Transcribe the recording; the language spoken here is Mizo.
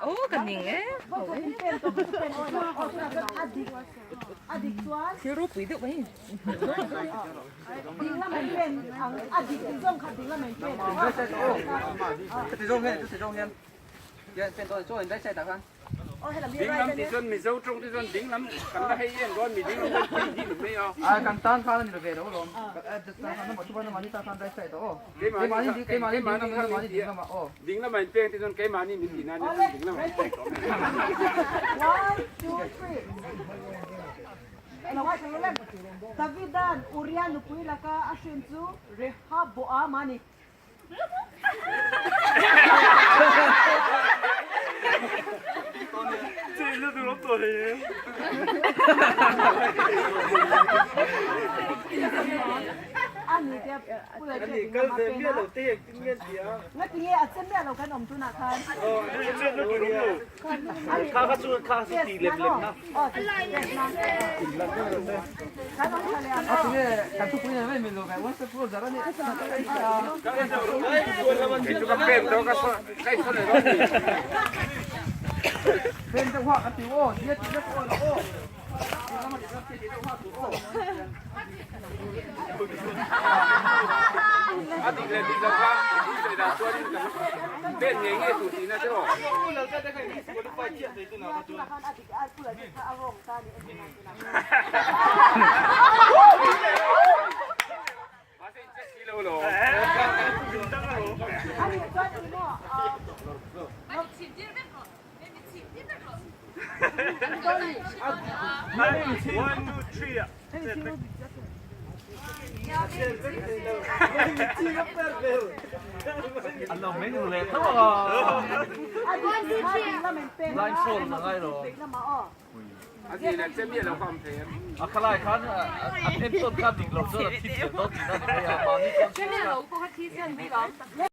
Aw ka ning e. Thil ropui deuh mai. Dinglam ti chuan Mizo tawng te chuan dinglam kan la hei em dawn mi dinglam kan pui hi ni mai a. Kan tan khan a ni lo ve lo alawm. Keimahni kha min ti a, dinglam a inpeng te chuan keimahni min tih nan chuan dinglam a inpek tawh mai. Davidan Uria nupui laka a hrin chu Rehoboam a ni. Ngatinge a che miah lo kan awm tunah khan. A dik leh dik lo kha i sawi dan chuanin kan pen ngei ngei tur tihna che aw. Mahse in check si lo lo. A ti leh che miah lo kha awm thei em?